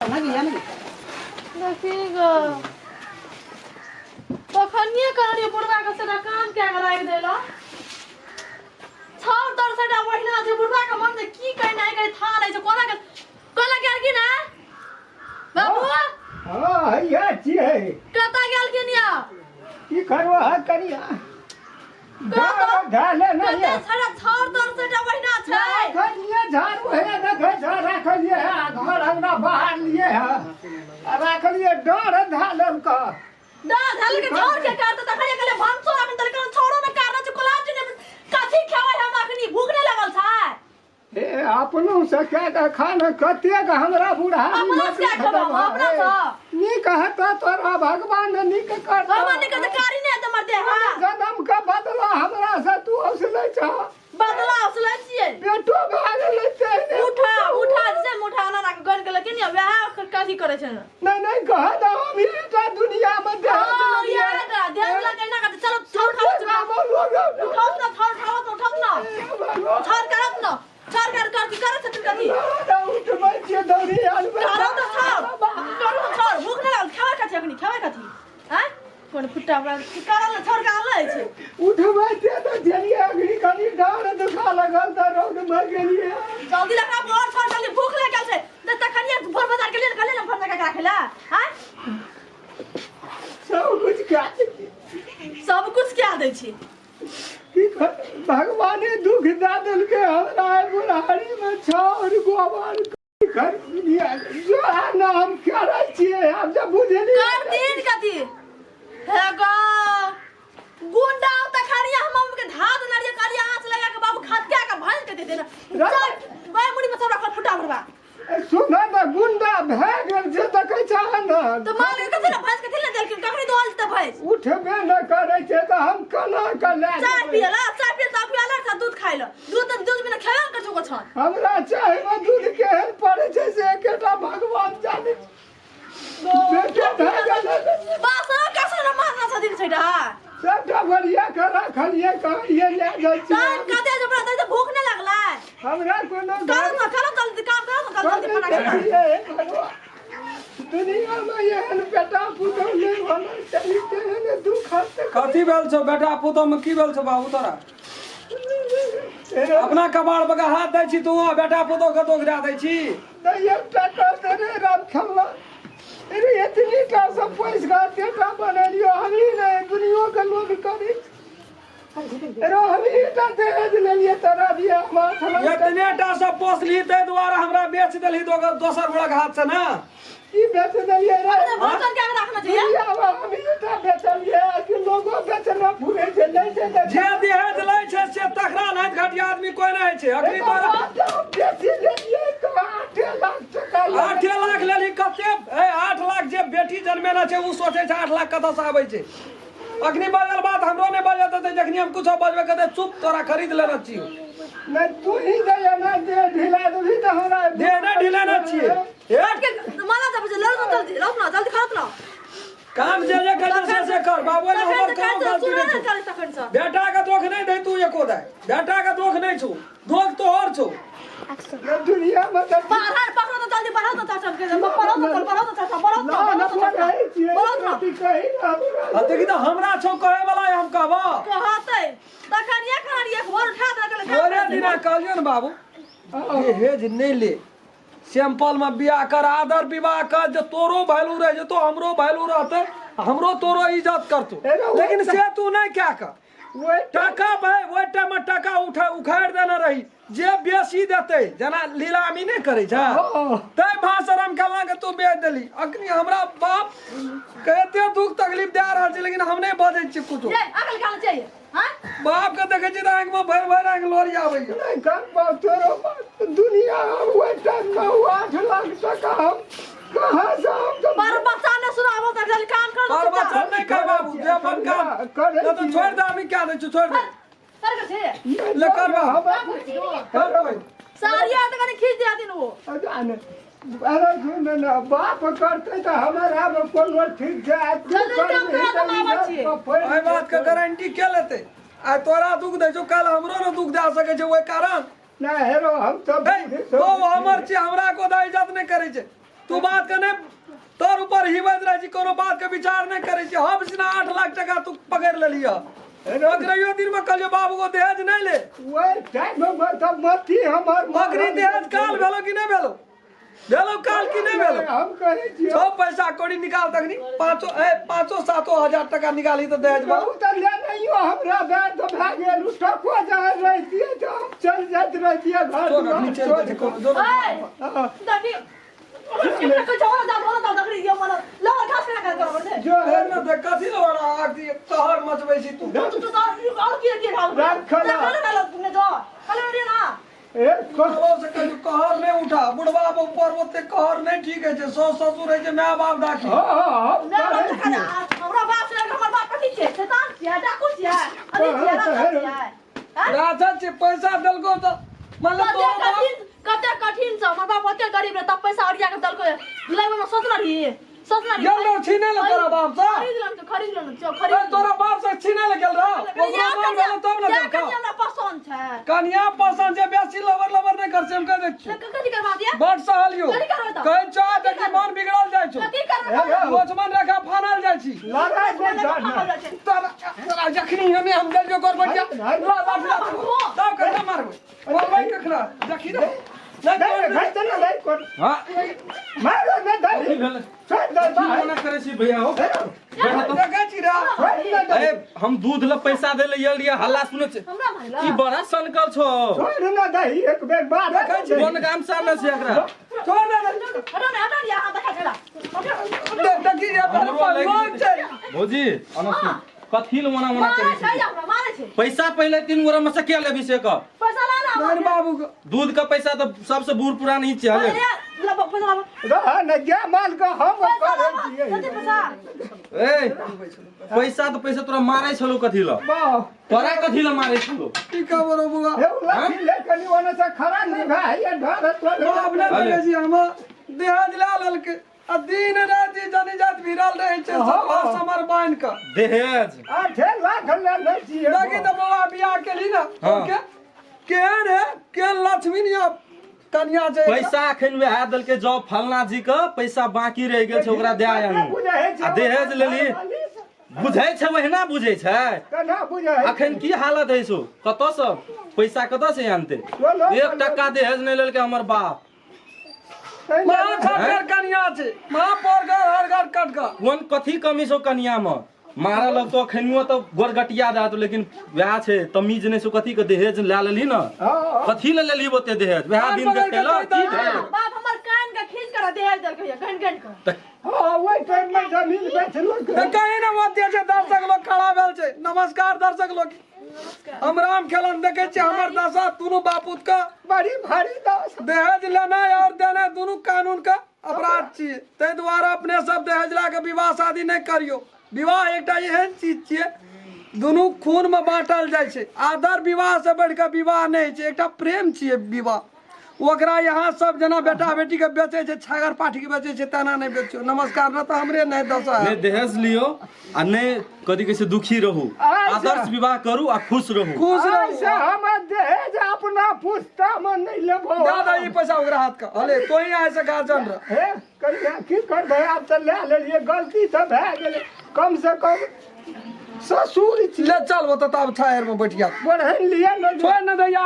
देखी गो तखनिए कहलियै बुढ़बा के सेटा काम कए के राखि देला छाउर तर सेटा ओहिना छै बुढ़बा के मन से की कहै नहि कहै था नहि छै कोना के कोना गेलखिन हँ बाबू? हाँ, हैया छियै। कतऽ गेलखिन या? की करबो है कनिया, धैले नहीं है। छड़ा छाउर तर सेटा ओहिना छै। रखलिए झाड़ू है, देखै छ, रखलिए है घर अंगना बाहर लिए है आ रखलिए, डर धै लेलक। ना धल के छाउर के काट त तखने कहले भनसो अखन तक छाउरो न काटना छै, कोलाज ने कथी खेबै हम अखनी, भूख नहि लगल छै। हे, अपनो से कए कऽ खाना कतेक हमरा बुढ़ारी। अपना से क्या खेबै हम, अपना से? नीक हेतऽ तोरा, भगवान नीक करतऽ। भगवान निकल त कारी नहि हेतै मरते। हां, जन्म के बदला हमरा से तू औसलै छह। बदला उसलै छियै। बेटो भए गेलै तेहने। उठा उठा से मुठा ना के गन के लेकिन वएह कथी करै छै ने। नहीं नहीं, कह दे हम ही टा दुनिया में दे। हां, याद आ देह लगे ना करते। चलो, छाउर खाओ, उठाओ ना छाउर, उठाओ ना, उठाओ ना छाउर, करत ना छाउर, कर कर की करत छथिन कथी? उठबै छियै, दौड़ी आनबै। करो तो छाउर, करो तो छाउर। भूख नहि लागल? खेबै कथी अखनी, खेबै कथी? आँय, कोन फुट्टा बड़ा की करल छाउर के आनले छै। उठबै छियै तऽ झेलियै अगली, कनि डाँड़ दुखा लगल तऽ रौद मे गेलियै। जल्दी लगा और छाउर, जल्दी, भूख लागि गेल छै। तऽ तखनिए भोर बाजार गेलियै ने, कहलियै ने भोर बाजार राखै लए। आँय? सब कुछ कए देलियै। सब कुछ कए दै छी। की कर, भगवाने दुख दए देलकै हमरा बुढ़ारी मे, छाउर गोबर की कर दुनिया जो है ना, हम करै छियै आब जब बुझलियै। कर दिन कथी हे गो गुंडा त खारिया, हम के धा देना रे करिया आँच लगा के बाबू खतका के भांज के दे देना। चल बाय, मुड़ी में सब रखल फुटा भरबा। सुन ने, गुंडा भए गेल छै, देखै छह ने। तऽ मान के कथी ले भैंस कथी ले देलखिन? कखनी दोहल जेतै भैंस? उठबे न करै छै तऽ हम केना कऽ लए चाय जेबै? पियला, चाय पियल तऽ पियला तऽ दूध खाइ ल, दूध तऽ दूध बिना खेबे ने करै छौ छन। हमरा चायमे दूध केहन पड़ै छै से एकेटा भगवान जानै छै। बेटे भए गेलै। बास कसर मारना छथिन छै डा। सबटा बढ़िया के रखलियै, कहलियै लए जाइ टाइम छियै। कते जे बड़ा तऽ भूख नहि लगलै? हमरा कोनो करू ने, करू जल्दी काम, करू ने जल्दी फटाक से। हे भगवान, दुनियामे एहन बेटा पुतहु नहि होना चाही, तेहन दुख हतै। कथी भेल छौ बेटा पुतहु में? की भेल छौ बाबू तोरा? अपना कबाड़ पर हाथ दै छी तू आ बेटा पुतहु के दोख दए दै छी। नहि, एकटा कहते रे राम खेलना रे, एतनी टा सब पैसा एतेटा बनेलियो हमही नहि, दुनियो के लोग करै छै रो, हमही टा दहेज लेलियै तोरा बियाह मे 8 लाख। एतने टा सब पोसली ताहि दुआरे हमरा बेच देलही दोसर गोड़क हाथ से ने। की बेच देलियै रे? भोजन के रखना चाहिए। दुनिया मे हमही टा बेचलियै कि लोगो बेचना भूले छै, लै छै तऽ। जे दहेज लै छै से तकरा नहि घटिया आदमी कोई नहि होइ छै अखनी तोरा। बेची लेलियै तऽ 8 लाख टका लगै। 8 लाख लेली कते? ए, 8 लाख जे बेटी जन्मेने छै ओ सोचै छै 8 लाख कतऽसँ आबै छै। अखनी बाजल बात हमरो नहि बाजत हेतै, जखनी हम कुछो बजबै कहतै चुप, तोरा खरीद लेने छियौ। नहि, तू ही दैया ना, देह ढिला देबही तऽ हमरा। देह नहि ढिलेने छियै हे। माला जब लड़ ना जल्दी, लड़ ना जल्दी, खाओ ना। काम जे जे करै छै से कर बाबू, एहिमे हमर कोनो गलती नहि छौ। तखन तखन से बेटा के दोख नहि दे तू एको दाय, बेटा के दोख नहि छौ, दोख तोहर छौ। दुनिया मे तऽ बाहर पकड़ो तो जल्दी, बढ़ाओ तो चाचा के, पढ़ो तो चल, बढ़ाओ तो चाचा, बढ़ाओ तो, ना ना बढ़ाओ तो चाचा, पढ़ै छियै। बढ़ाओ तो। कथी कही ना हमरा। आ देखी तऽ हमरा छौ कहै वाला, हम कहबो। कहतै तखन एक हारी एक भोर उठा दे। तोरे दिना कहलियौ ने बाबू, दहेज नहि ले, सैंपल में बियाह कर, आदर विवाह कर, जे तोरो वैल्यू रह जेतो, हमरो वैल्यू रहते, हमरो तोरो इज्जत करतो। लेकिन से तू नहीं क्या कर। ओहि टाका भाई, ओहि टाइम में टाका उठा उखाड़ि देने रही, जे बेसी देतै, जेना लीलामी नहि करै छै। तै भाषण खेलना के तू बेच देली। अखनी हमरा बाप के एते दुख तकलीफ दए रहल छै, लेकिन हम नहि बजै छियै कुछो। ये अकल खाना चाहिए। हाँ। बाप के देखै छियै तऽ आँखि मे भरि भरि आँखि लोरी आबैया। नहि कर पाओ तोरो बात दुनिया, ओहि टाइममे ओ 8 लाख टका हम कहाँ से हम तऽ पर बच्चा ने सुनाबो तऽ जल्दी काम कर। पर बच्चा नहि कर बाबू, जे अपन काम करै नहि तऽ छियै। छोड़ि दे, हम क्या दै छियौ, छोड़ि दे। कर के छे। ले कर बाबू। हम कर कोइ। सारिया तऽ कनि खींच दिया दिन वो। अरे सुन ने, बाप करतै तऽ हमर आब कोनो ठीक छै आ तू जल्दी काम करबिही करा तऽ तऽ आबै छियै। इज्जत पर एहि बात के गारंटी के लेतै? आइ तोरा दुख दै छौ, काल्हि हमरो ने दुख दए सकै छै ओहि कारण। नहि हेरो, हम तऽ हे, ओ हमर छी, हमरा को इज्जत नहि करै छै। तू बात के नहि तोर ऊपर हिबैत रहै छी कोनो बात के विचार नहि करै छी हम सिना 8 लाख टका तू पकड़ि लेलिह। पकड़ैयो दिन में कहलियो, बाबू को दहेज नहीं ले। ओहि टाइम में तऽ मती हमर। अखनी दहेज काल भेलो कि नहि भेलो? भेलो काल कि नहि भेलो? हम कहै छियौ। छौ पैसा कौड़ी निकाल तखनी, पाँचो ए 5-7 हजार टका निकाली तऽ दहेज बा। बहुत तऽ ले नहियो हमरा बैर तऽ भए गेल। उ टको जहाँ रहितियै तऽ हम चलि जाइत रहितियै घर जो ना, दुआर नीचे छोड़ि देखो, कऽ। जो ना। ए हाँ, देखी के जाओ ना, जाओ ना, देखी ये मन लो घास ना कर कर जो है। ना देख, कथी लवड़ा आग कहर मचबै छी तू? तू तो और की की खाओ? राख खला। ना ना ना जो कल रे ना। ए कहलो से कहियो कहर नहीं उठा, बुढ़वा ऊपर ओते कहर नहीं ठीक है छै। सौ ससुर है छै, my बाप डाकी। हाँ हाँ हम ना करै छियै। हमरा बाप से हमर बाप कथी छै? शैतान छियै, डाकू छियै, अभी छियै, राक्षस छियै, हैं? राजा छै, पैसा देलको तऽ मान ले कते तोरा बाप कठिन, कते कठिन से हमर बाप ओते गरीब रहे तब पैसा ओरिया के देलको। लेबै में सोचना रही, सोचना रही। गेल रहो छीने ले तोरा बाप से? खरीद लन, खरीद लन, चो ए, खरीद। तोरा बाप से छीने ले गेल रहो? ओकरा मन भेलो तब ने देलको। कनिया हमरा पसंद छै। कनिया पसंद छै, बेसी लबर लबर नहि कर से हम कह दै छियौ। कथी करबा दिया? बड सहलियो। कथी करबै तऽ? कहै छौ देखी, मन बिगड़ल जाइ छौ। कथी करबै? लक्ष्मण रेखा फानल जाइ छी। लड़ाइ नहि कर ने। तोरा तोरा जखनी हमे हम देलियो गोर बढ़िया ला लाठी ला तब कखना मारबै, मारबै कखना? देखी रे नहि। नहीं, नहीं, घर चलो, नहीं, कर। हाँ। मारो नहीं, की दही। भेलै? छोड़ दे, की भाई। मना करै छी भैया हो? बैठो तऽ। देखै छी रे। छोड़ दे, दही। ए, हम दूध ल पैसा दे ले लिए, हल्ला सुनै छै। हमरा मारला। ई बड़ा सनकल छौ। छोड़ ना दही, एक बेर बार। देखै छी। कोन गाम से आनल छै एकरा? छोड़ ने। हटो ने, हटो ने, यहाँ देखा छला। देखी रे, हमरो लागि लोग छै। भौजी, अना सुन, कथी ल मना मना मारे करै छै छी? हमरा मारे छै। पैसा पहिले तीन गोरा में से के लेबी से कह? पैसा ला ना। नान बाबू के दूध का पैसा तऽ सबसे बूढ़ पुरान ही छै हले। ला पैसा ला। रह न जे माल के हम पैसा करै ला। छियै। कथी पैसा? ए, पैसा तऽ पैसा, तोरा मारै छलो कथी ल? वाह। तोरा कथी ल मारै छलो? की खबर हो बुआ? हे, उ लाठी ले कनी ओने से खड़ा नहीं भाई, ये ढर तो। बाप ने अरे। देखै छी, हम देहाज ला लेलकै आ दिन राति जनी जात भिड़ल रहै छै सब समर बान्हि कऽ। दहेज। 8 लाख ले लै छियै। देखी तऽ बौआ, बियाह केली ने? हाँ। के केहन है, केहन लक्ष्मी निया कनिया छै। पैसा अखन वएह देलकै, जब फलना जी के पैसा बाकी रहि गेल छै, ओकरा दए आनू। बुझै छै। आ दहेज लेली। बुझै छै, ओहिना बुझै छै। केना बुझै? अखन की हालत है सो, कतऽ से पैसा कतऽ से आनते? चलो। 1 टक्का दहेज नहि लेलकै हमर बाप। महा खटर कनिया छै, महा पोरगर हर घर कटकर। कोन कथी कमी छौ कनिया मे? मारऽ लगतो अखनियो तऽ गोरगटिया दए देतौ, लेकिन वएह छै, तमीज नहि छौ। कथी के दहेज लए लेलही ने? हाँ। कथी लए लेलही ओते दहेज? वएह कान दिन पकड़ि देखै कऽ लए की कहि भेल? बाप हमर कान के खींच कर दहेज देलकै, घन घन के। तऽ हाँ, ओहि टाइम में जमीन बेचलक। तऽ कहीं ने मध्य छै, दर्शक लोग खड़ा भेल छै। नमस्कार दर्शक लोग, हम राम खेलन देखै छियै हमर दशा दुनू बापूत के। बड़ी भारी दस। दहेज लेनाइ और देनाइ दुनू कानून के अपराध छियै। ताहि दुआरे अपने सब दहेज लए कऽ विवाह शादी नहि करियौ। विवाह एकटा एहन चीज छियै, दुनू खून मे बाँटल जाइ छै। आदर विवाह से बढ़ि कऽ विवाह नहि होइ छै। एकटा प्रेम छियै विवाह। ओकरा यहाँ सब जेना बेटा बेटी के बेचै छै, छागर पाठी के बेचै छै, तेना नहि बेचियौ। नमस्कार, न तऽ हमरे नहि दशा। नहि दहेज लियौ आ नहि कथी कहै छै दुखी रहू। अच्छा। आदर्श विवाह करू आ खुश रहू। खुश रहू। ऐसे हम दहेज अपना पुश्ता में नहीं लेबो। दादा, ई पैसा ओकरा हाथ का हले, तोही आइ से गार्जियन रह। हे कनिया, की करबै? आब तऽ लए लेलियै, गलती तऽ भए गेलै। कम से कम ससुर छी। ले चल, ओतऽ तऽ आब छाहरि में बैठ जा। बढ़नि लिअ ने। छोड़ न दैया।